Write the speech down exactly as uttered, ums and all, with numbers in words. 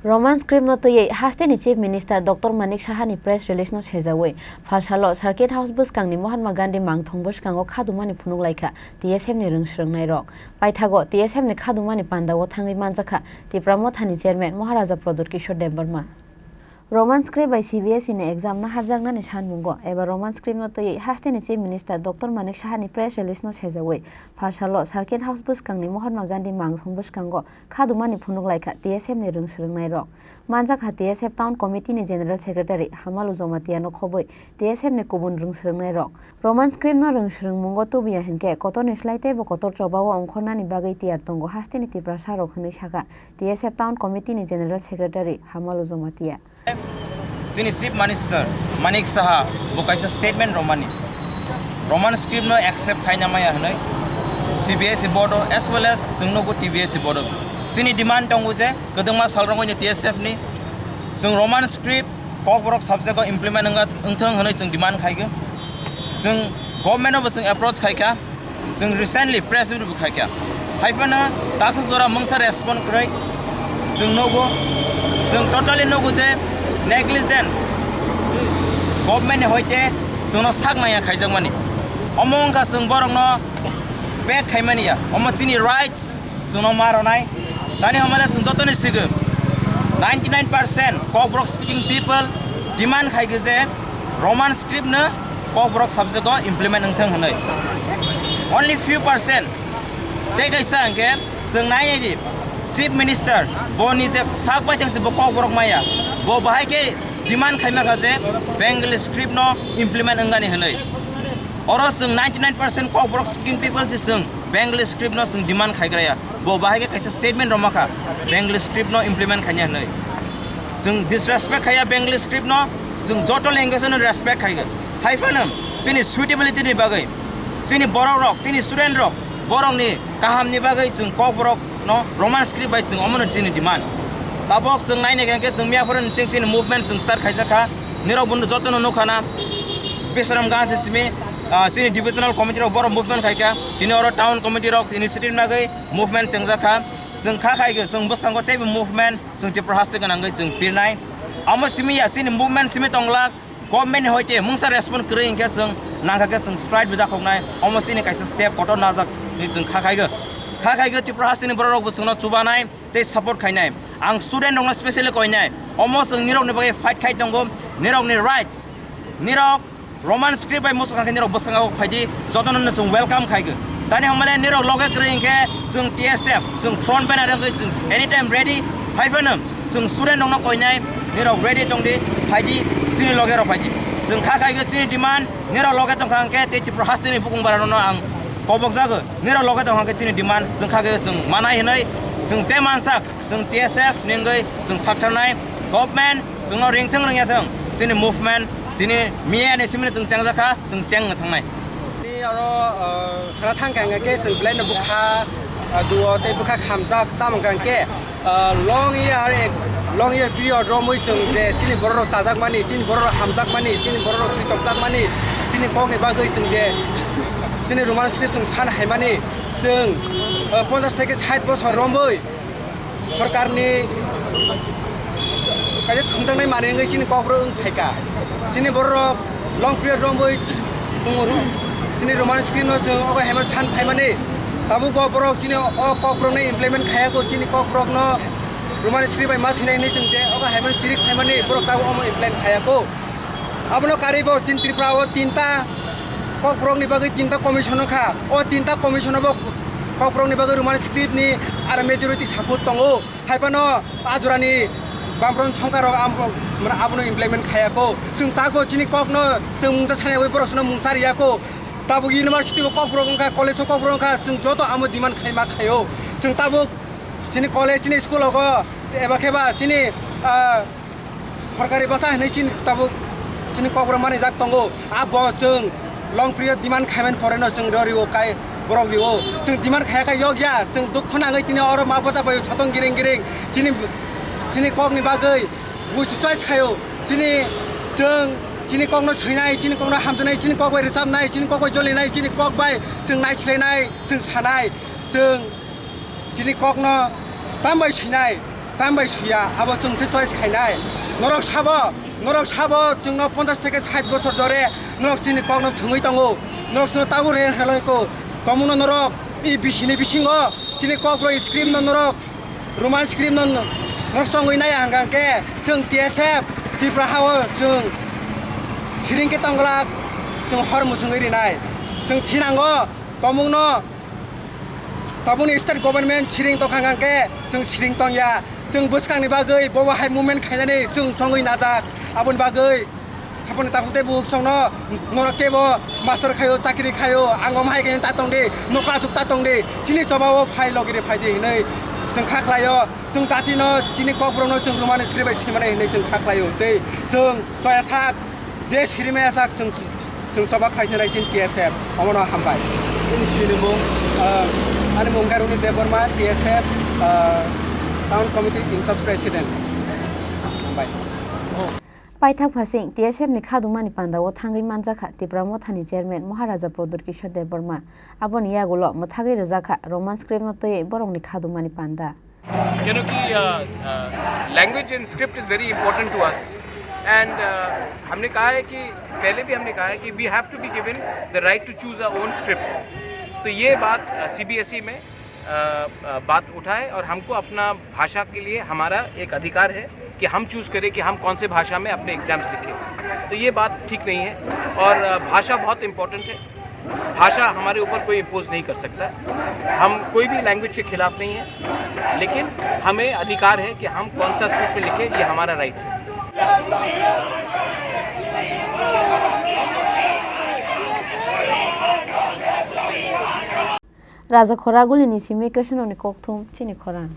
Roman script no twiwi hasteni Chief Minister Doctor Manik Saha ni press release no sejawi, phalsalo Circuit House bwskangni Mahatma Gandhi mangthong bwskango khadumani phunuk laikha T S F ni rwng swrwngnairok. Paithago T S F ni khadumani pandao thangwi manjakha Tipra Mothani Chairman Maharaja Pradyut Kishore Debbarma. Roman script bai C B S E ni exam naharjaknani sanmungo eba Roman script no twiwi hasteni Chief Minister Doctor Manik Saha ni press release no sejawi, phalsalo Circuit House bwskangni Mahatma Gandhi mangthong bwskango khadumani phunuk laikha T S F ni rwng swrwngnairok. Manjakha T S F Town Committee ni General Secretary Hamalu Jamatia no khobwi T S F ni kubun rwng swrwngnairok. Roman script no rwng swrwngmungo tubuya hinkhe kotorni slai teibo kotor chobao ongkhornani bagwi tiyar tongo hasteni Tiprasarok, hwnwi sakha T S F Town Committee ni General Secretary Hamalu Jamatia. Chini Chief Minister Manik Saha bo kaisa statement romani, Roman script no accept khaina maya hwnwi C B S E board o as well as chwng nugo T B S E board o. Chini demand tongo je kwdwngma salrogwi ni T S F ni chwng Roman script Kokborok subject o implement wngya, wngthwng hwnwi chwng demand khaikha. Chwng government o bo chwng approach khaikha. Chwng recently press release bo khaikha. Haiphano taksa jora mungsa respond kwrwi chwng nugo. Chwng totally nugo je negligence government ni hoite chwngno sak naiya khaijakmani. Omo wngkha chwng borokno back khaimani ya. Omo chini rights chwngno ma rwnai. Tani hamale chwng jotoni sigw ninety nine percent Kokborok speaking people demand khaikha je Roman script no Kokborok subject o implement wngthwng hwnwi. Only few percent. Tei kaisa hwnkhe chwng nai nai di, Chief Minister bo ni je sak bai thang se bo Kokborok maya, bo bahai khe demand khaima kha je Bengali script no implement wngani hwnwi. Oro chwng ninety nine percent Kokborok speaking people se chwng Bengali script no chwng demand khaigraya. Bo bahai khe kaisa statement rwma kha Bengali script no implement khaina hwnwi. Chwng disrespect khaiya Bengali script no, chwng joto language no respect khaigo. Haiphano chini suitability ni bagwi chini borok rok, chini student rok, borok ni kaham ni bagwi chwng Kokborok no Roman script bai chwng omono chini demand. Tabok chwng naina hwnkhe chwng miya phoro ni chwng chini movement chwng start khaijak kha. Nirok bo joto no nukha na Bisramganj simi, ah, chini divisional committee rok borok movement khaikha. Tini oro town committee rok initiative nagwi movement chengjakha. Chwng kha khaikhe chwng bwskango teibo movement chwng Tripura haste gwnangwi chwng pirnai. Amo simi ya chini movement simi tonglak, government ni hoite mungsa respond kwrwi hinkhe chwng nangkha khe chwng strike bo dakhoknai. Omo chini kaisa step kotor najak hinwi chwng kha khaikhe. Kha khaikhe Tripura hasteni borok rokbo chwngno chubanai tei support khainai. Ang student rokno specially koinai. Omo chwng nirokni bagwi fight khai tongo. Nirokni rights, nirok Roman script bai muchung kha khe nirok bwskango phaidi, jotono no chwng welcome khaikhe. Tani hamale nirok loge kwrwi hinkhe chwng T S F, chwng front banner wngwi chwng anytime ready. Haiphano chwng student rokno koinai, nirok ready tongdi, phaidi, chini loge rok phaidi. Chwng kha khaikhe chini demand, nirok loge tongkha hinkhe tei Tripura hasteni bukung bara rokno ang kobok jago. Nirok loge tongkha hinkhe chini demand chwng kha khe chwng manai hinwi chwng je mansak. Chwng T S F ni wngwi chwng saktharnai, government chwngno ringthwng ringyathwng, chini movement tini miya ni simi chwng chengjakha, chwng chengno thangnai. Tini oro, ah, sana thangkha hwnkhe chwng belai no bwkha, ah, duo tei bwkha khamjak, tamo hwnkha hwnkhe, ah, long year, long year period romwi chwng je chini borok rok chajakmani, chini borok rok hamjakmani, chini borok rok swi tokjakmani, chini kokni bagwi chwng je chini Roman script chwng san haimani, chwng, ah, ponchash theke sait bosor romwi, sorkarni kaisa thumjaknai manwi wngwi chini kokborok wng phaikha. Chini bororok long period romwi chini Roman script no chwng ogo hema san phaimani. Tabuk bo borok chini o kokborokno implement khayako, chini kokborokno Roman script bai ma swinai hinwi chwng je ogo hema chirik phaimani, borok tabuk omo implement khayako. Abono karwi bo chini Tripura o tinta kokborokni bagwi tinta commission wngkha. O tinta commission o bo kokborokni bagwi Roman script ni aro majority support tongo. Haiphano a jorani Bamfront songkar rok am-, mane abono implement khayako. Chwng takbo chini kokno chwng mungsa sanaiwi borok sono mungsa riyako. Tabuk university o kokborok wngkha, college o kokborok wngkha, chwng joto amo demand khaima khaio. Chwng tabuk chini college, chini school rogo eba kheba chini, ah, sorkari bwsa hinwi chini tabuk chini kokborok manijak tongo. Abo chwng long period demand khaimani poreno chwng ro rio kai borok rio. Chwng demand khaya khe yokya, chwng dukhu nangwi tini oro ma bwsa bai satong giring giring. Chini, chini kokni bagwi buchi choice khaio. Chini chwng chini kokno swinai, chini kokno hamjaknai, chini kok bai rwchapnai, chini kok bai jolinai, chini kok bai chwng naislainai, chwng sanai. Chwng chini kokno tambai swinai, Tam bai suya, abo chwng se choice khainai. Norok sabo, norok sabo chwngno ponchash theke sait bochor dore norok chini kokno thwngwi tongo. Norok chwngno tabuk reng helai ko, komungno norok i bisini bisingo chini kokborok script no norok Roman script no norok chongwi nai hwnkha khe chwng T S F Tripura hao chwng siring khe tongglak, chwng hor mwswngwi rinai. Chwng thinango komungno. Tabukni state government siring tongkha hwnkha khe chwng siring tongya. Chwng bwskangni bagwi bobo hai movement khainani chwng chongwi najak. Aboni bagwi khapangni takhuk tei bukhuk songno norok kebo master khaio, chakri khaio, ang omo hai khe ta tongdi, nokha achuk ta tongdi, chini choba o phai logiri phaidi hinwi chwng kha khlaio. Chwng datino chini kokborokno chwng Roman script bai swimanai hinwi chwng kha khlaio. Tei chwng choya sak je sirimaya sak chwng Chwng choba khlainai chini T S F, omono hambai. Chini sinimung, ah, ani mung khe Roni Debbarma, T S F, ah, Town Committee in charge President. Hambai. Paithak phasing T S F ni khadumani pandao thangwi manjakha Tipra Mothani Chairman Maharaja Pradyut Kishore Debbarma. Aboni yagulo mwthagwi rwjakha Roman script no twiwi borokni khadumani panda. क्योंकि language and script is very important to us and हमने कहा है कि पहले भी हमने कहा है कि we have to be given the right to choose our own script। तो ये बात सीबीएसई में अ, अ, बात उठाए और हमको अपना भाषा के लिए हमारा एक अधिकार है कि हम चूज़ करें कि हम कौन से भाषा में अपने एग्जाम्स लिखें। तो ये बात ठीक नहीं है और अ, भाषा बहुत इंपॉर्टेंट है। भाषा हमारे ऊपर कोई इम्पोज नहीं कर सकता। हम कोई भी लैंग्वेज के खिलाफ नहीं है, लेकिन हमें अधिकार है कि हम कौन सा स्क्रिप्ट में लिखें, ये हमारा राइट है। Raja Khoraguli ni simi Krishnoni kokthum chini khorang.